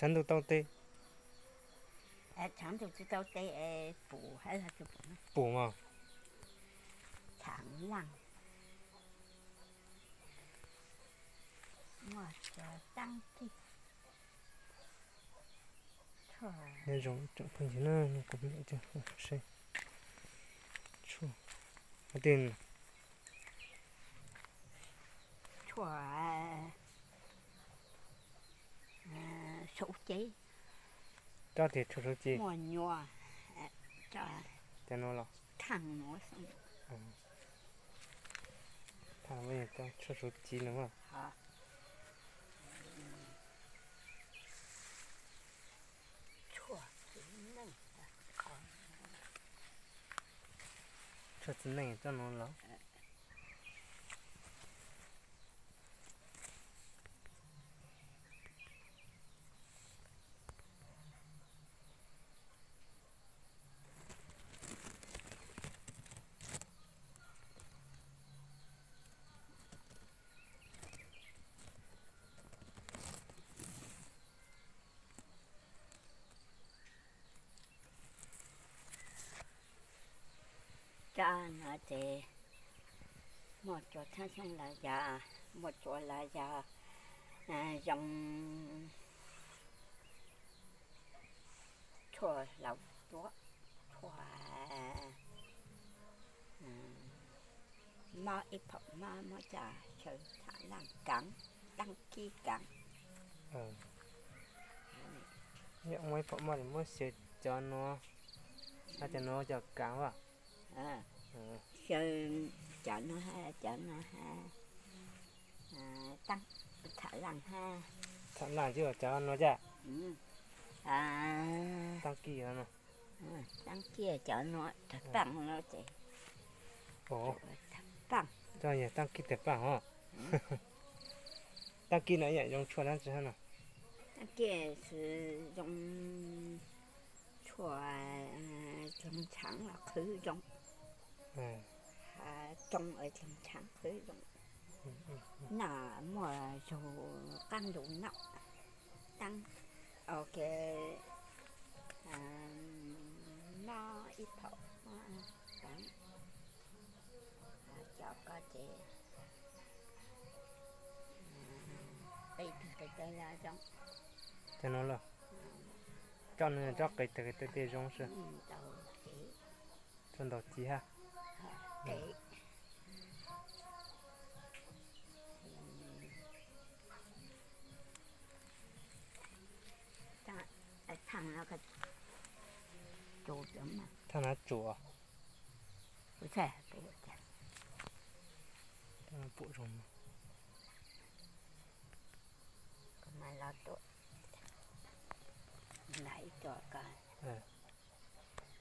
Tshav ntuj tau tes. Tshav ntuj tsis tau tes, pum hab pum mas. Tshav leej. Muaj tseeb tiag. Nyob zoo tsoom phooj ywg na, kuv me ntsis seb tshuaj, tshuaj suv ci. Tsob tias tshuaj suv ci. Muaj nyuam, cov no los thaaj nuav, thaaj nuav yog cov tshuaj suv ci no. Tshuaj txiv neej tsob no los. Cov no ces muaj tsuas thaaj xyoob lawm yog, muaj tsuas lawm yog zoo tshuaj laus tuab, tshuaj mob ib phaum mob, muab coj xyaw tham laaj kaav, taab kib kaav. Yog muaj ib phaum mob es muab xyaw cov nuav, cov nuav cov kaav as. Xyaw cov nuav hab cov nuav hab, tham laaj hab. Tham laaj tsis yog cov nuav caj. Taab kib no. Taab kib cov nuav tawg paaj no ces, tawg paaj, coj yog taab kib tawg paaj os. Taab kib no ib yam zoo tshuaj dlaab tsi hab no? Taab kib xwb zoo tshuaj, dloog tshaav los qhwv zoo, tsoo dloog tshaav qhwv zoo. Noj muaj zug qaab lug noj, mob ib phaum, cov ko ces qis tawg qis tawg zoo. Cov no los, coj no coj qis tawg qis tawg tej zoo sib. Tsuas ntaus ci hab. Thaaj no tsuas. Pum zoo.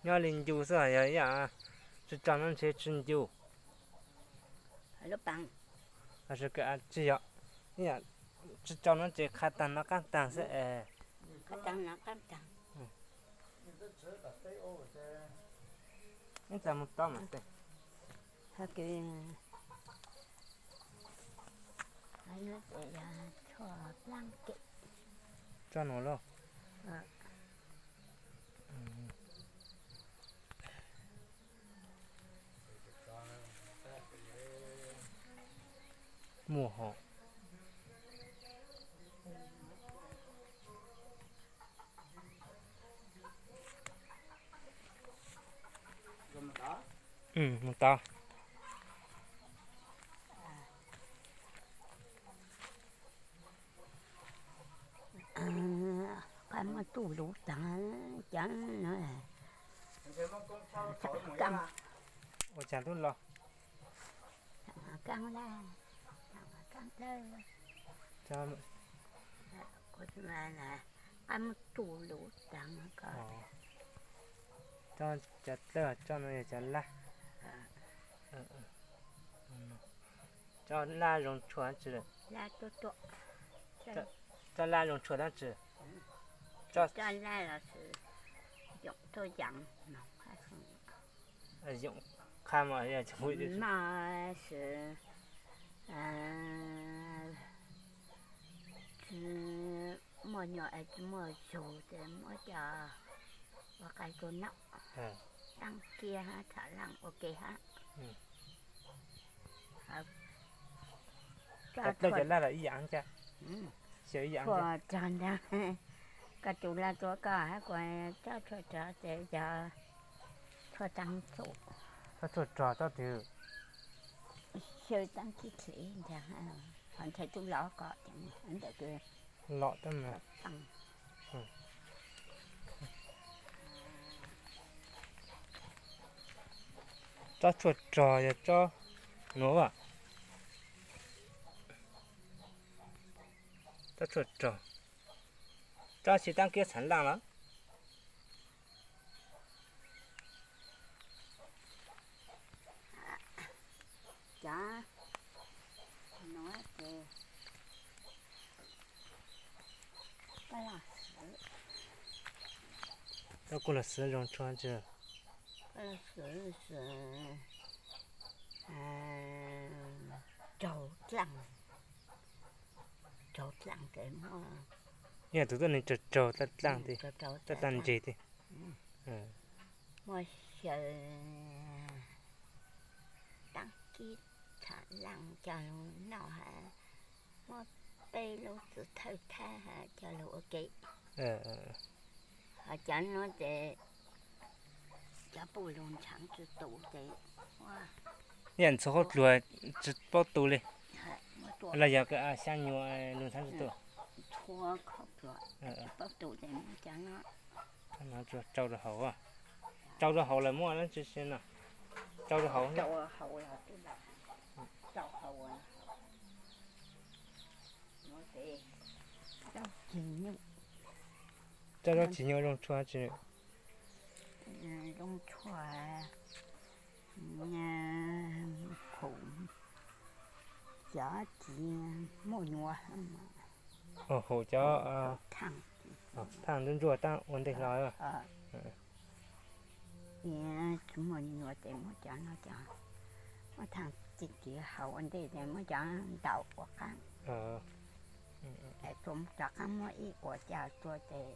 Nyob li ncu xwb yog ib yam tsi tso no ntshe tsi ncu. Tsi yog, ib yam tsi tso no ces qha taag no qaab taag xwb es. Ib txag mus tod mas. Tso no lauj. Muaj hov. Mus tod. Qab muab tuj luv taag cov no. Ua cas tub los? Kaab laj, kaab dlawb. Qab muab tuj luv taag ko. Cov dlawb, cov no yog cov laj. Cov laj zoo tshuaj dlaab tsi? Cov laj zoo tshuaj dlaab tsi? Cov laj los xwb, yoom tuaj yaav moog, yoom qha mog, yog tsi muaj xwb. Muaj nyuam es tsis muaj zug ces muab cov ua qai rua noj, taab kiab hab, thav laaj ua ke hab. Cov laj los ib yaam, xyaw ib yaam. Tshuaj rog ntag, koj tus laj tuab koj hab kuas cov tshuaj rog ces yog tshuaj taab xum. Tsob tshuaj rog tsob twg? Xyaw taab kib thev ntag, ho ntshai tub lov kom ntawm kws lom tab mas. Tsob tshuaj rog yog tsob nuav. Tsob tshuaj rog, tsob tsi taab kiab txhav laaj los? Cov nuav ces koj los xwv, koj kuj los xwv zoo tshua tsi. Koj los xwv, xwv raug dlaaj, raug dlaaj ces muab, yog tus tuab neeg raug, raug dlaaj, dlaaj nteg tiag. Muab xyaw taab kib txhav laaj coj lug noj hab, muab peb lub txiv thawj thab hab coj lug ua ke. Ho cov nuav ces cov puj lug ntshaav tsi tu ces, yam ntxhua huab dluag tsi paub tu li, los yog xyaa nyuas lug ntshaav tsi tu. Ntxhua huab dluag tsi paub tu ces muab cov nuav rau rau hauv, rau rau hauv lawm muaj dlaab tsi no, rau rau hauv. Tsob zaub txiv nyuas zoo tshua tsi? Zoo tshua, hum, cov txiv muaj nyuas, haum cov thaaj ntsuag ntsuag taab ua ntej hlo. Tsis muaj nyuas ces muab cov no cov, muab thaaj txiv kiv hauv ua ntej ces muab cov ntaus ua qaab. Cov qaab muab ib ua cas tua ces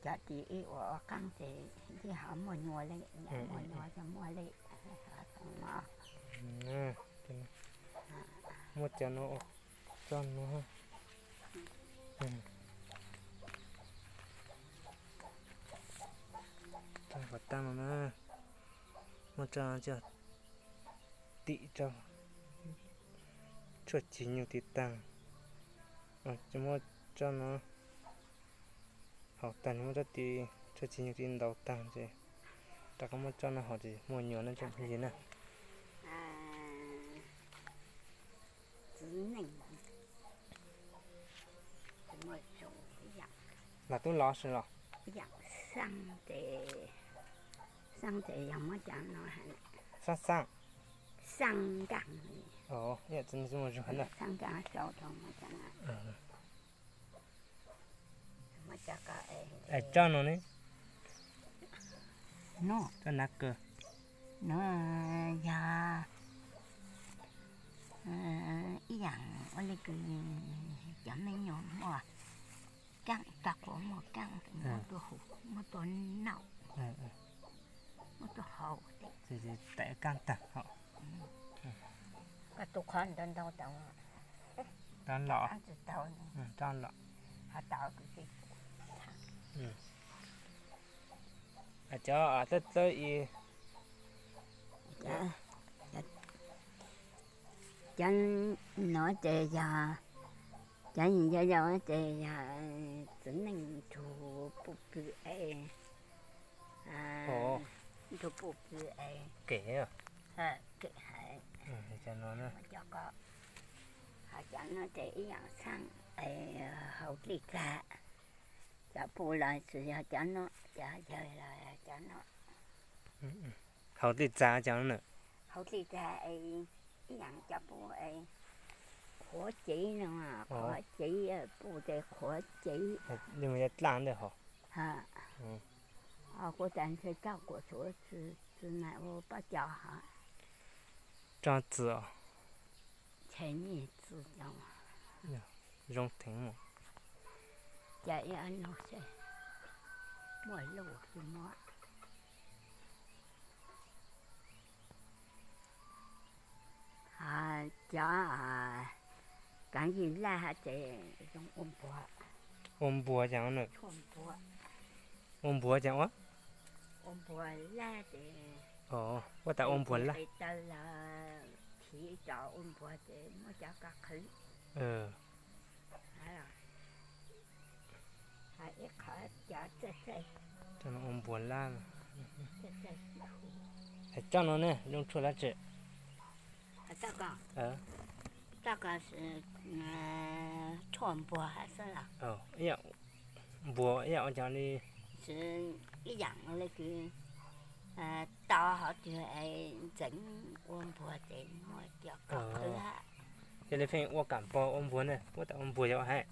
cov txiv ib ua ua qaab ces yeej ho muaj nyuas li, muaj nyuas ces muaj li. Muab cov no ua tsob no, tsob qhov taab no na, muab tsob no coj tim rau tshuaj txiv nyuas tiv taag, muab tsob no hau taag, muab tsob tim tshuaj txiv nyuas tiv ntaus taag ces rov qab muab tsob no hau ces muaj nyuas na tsoom phooj ywg na. Los tub lov si los? Xaab xaab, xaab nkaaj, ib yam txiv neej tsi muaj zug na. Es tsob no ne? Tsob nav kaw. Nuav yog ib yaam ua le kws cov me nyuam muaj kaaj, tog quav muaj kaaj, muab tua hu, muab tua nauj, muab tua hau. Tais kaaj taag hov. Koj tus qhov ntau ntau tau, rov los, rov los. Cov tawb tawb i, cov nuav ces yog, cov yau yau ces yog txiv neej nrug puj pw es, nrug puj pw es kem, kem hais. Cov ko, ho cov nuav ces ib yaam xaab es hauv dlej txag. Cov puj los tsis yog cov nuav, cov yawg los cov nuav. Hauv dlej txag cov nuav na. Hauv dlej txag es ib yaam cov puj es qhuav cev no, qhuav cev, puj ces qhuav cev. Yog dlaaj ntawd hov. Kuv tas ntshe coj kuas suav tsi, tsi mas ua pob cos hov. Tsob txi os. Ntshe nyij txi cov. Zoo theev mas. Cas ib ob lub xwb, muaj lub twg muab. Cov kaav yig laj hab ces zoo ua npuag. Ua npuag ces, ua npuag ces ua, ua npuag laj ces, ua tas ua npuag laj, taw los thim tso ua npuag ces muab cov ko qhwv. Ib qho cov txaij txaij, ua npuag laj. Coj no ne zoo tshuaj dab tsi? Txoj ko tshuaj npuag hab xwb los? Npuag ib yam ua cov li, ib yam li kws tau hov twg es ntxeev ua npuag ces muab cov ko qhwv hab. Yog li pheej ua kam npog ua npuag ne, muab tas ua npuag yog ua hab.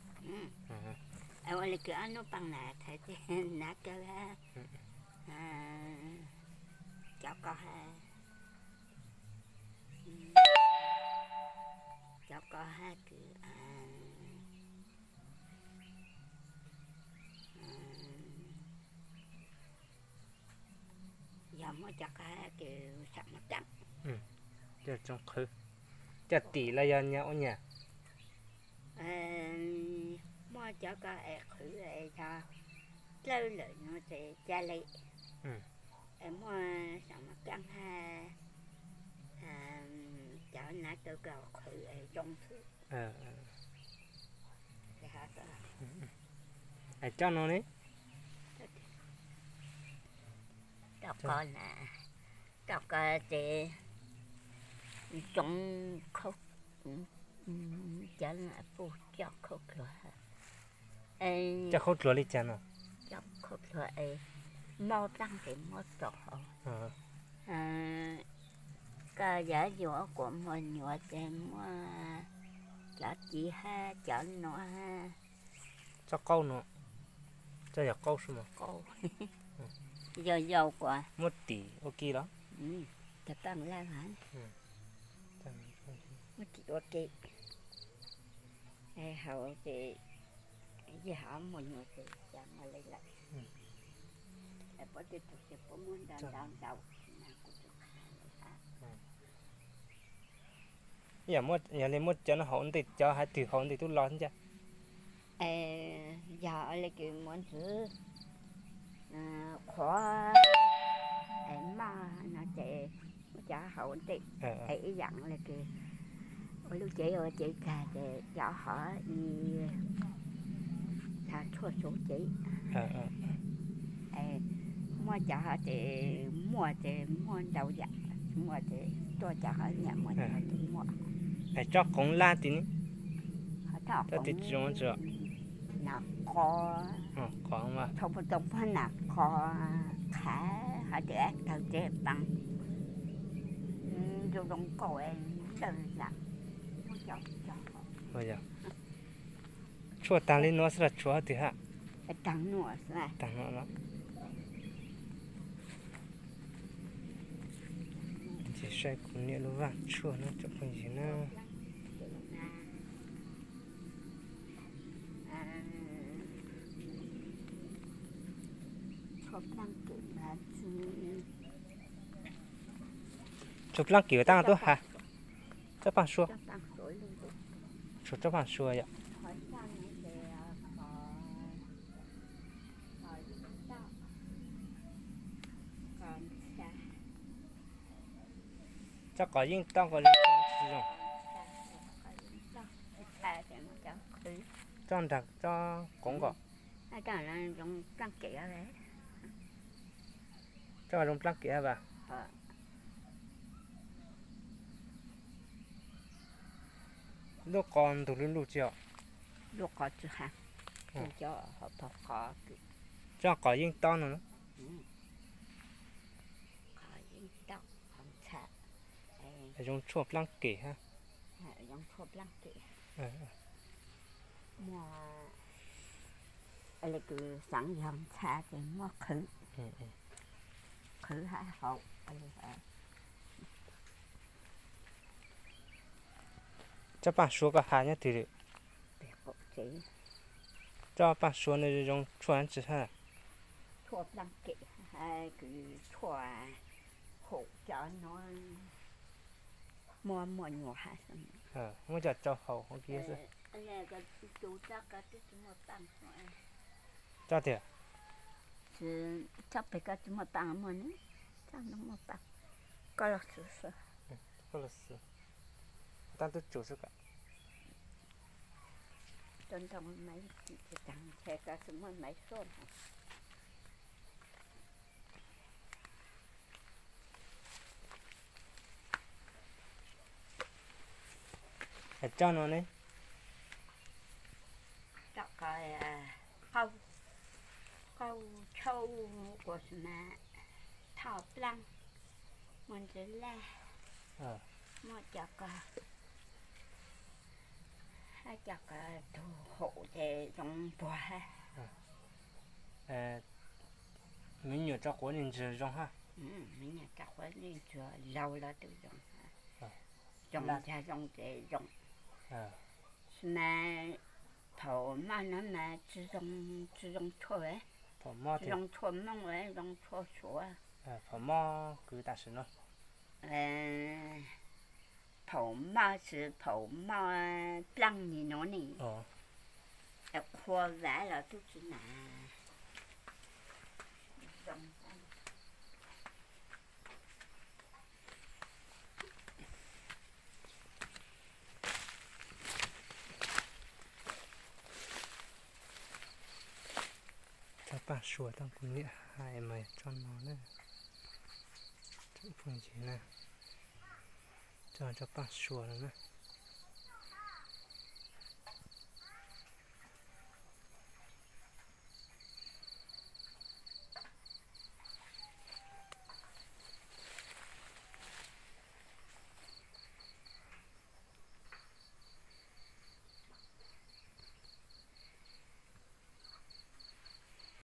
Ua li kws ob nub paaj na thaiv tej nav kaw hab, cov ko hab, cov ko hab kws yog muab cov ko hab kws sam mov kaab, coj tim los yog nyag ua nyag. Muab cov ko es qhwv es yog dlawb lawm no ces ca le, es muab sam mov kaab hab cov nav kaw ko qhwv es zoo xwb. Coj no ne, coj ko na, coj ko ces zoo khaub, cov puj coj khaub dluag, coj khaub dluag li cas no? Coj khaub dluag es mob plaab ces muab tso hauv. Koj yog yuav kuas muag nyuam ces muab cov ci hab cov no hab. Tsob qaub no, tsob yog qaub sub mas, yog yau kuas muab tim ua ke los? Tag paj laj, muab tim ua ke, haus ces yog muag nyuam ces cas muag le lawm. Puab tej tug ces puab muab ntau ntau ntau. Yog li muab cov no haus ntej, cov hais twg haus ntej tub los ncaj? Yog li kws muab ntxwv qhuav es maj no ces muab cov haus ntej, es ib yam li kws ua lub cev ua cev tag ces cov hov i txha tshuaj suv cev. Muaj cov hov ces muaj ces muaj ntau yam, muaj ces tuaj cov hov nyam muaj cov hov ces muaj. Es tsob qoov laj tim ne, tsob tim tsi, nas qos, thaum puag tau puag nas qos qhav hov tias tawg tsev paas zoo zoo nkauj lawm yam. Tshuaj tag li nuav xwb los tshuav hov twg hab? Tag nuav los. Ntxim saib kuv niam lub vaaj tshuaj no tsoom phooj ywg na. Tshuaj plaab kim taab tub has, tsob paaj sua, tshuaj tsob paaj sua yom. Tsob qos yeeb taub nkaus li tsi zoo. Tsob nrag tsob qoov nkaus. Tsob zoo plaab kev hab vas. Lub qos ntug lug lug tsi os? Tsob qos yeeb taub no. Zoo tshuaj plaab kev hab. Muaj, xaav yog ntxhab ces muab qhwv, qhwv hab haus. Tsob paaj sua koj has nyob twg lawm? Tsob paaj sua no zoo tshuaj dlaab tsi hab? Tshuaj plaab kem, kws tshuaj haum cov nuav, muaj muaj nyuas hab. Muab coj tsau haum huv kiv xwb. Tsob tiag. Tsob pem koj tsi muaj paaj, muaj ne, tsob nuav muaj paaj. Koj los xwb, koj los xwb, taab tub tsum xwb kom. Tau ntoo mas tim tsi taag ntshe koj tsi muaj maiv suaj. Tsob nuav ne, tsob qau, qau chau, kuas mas thoj plaab, muaj ntsis laj, muaj cov ko, hab cov ko tug haum ces zoo npuag hab. Me nyuam tso quav nej ntswg zoo hab. Me nyuam tso quav nej ntswg laug los twb zoo. Zoo, yog zoo ces zoo. Mas phaum maj no mas tsi zoo, tsi zoo tshuaj, tsi zoo tshuaj Moob, zoo tshuaj Suav. Phaum mob kwv tam sim no. Phaum maj tsi phaum maj plaaj ni nuav ne. Qhua vav los tub tsi nam. Tsob paaj sua tau kuv niam hais mas yog tsob no na. Tsob phooj ywg na, tsob paaj sua no na.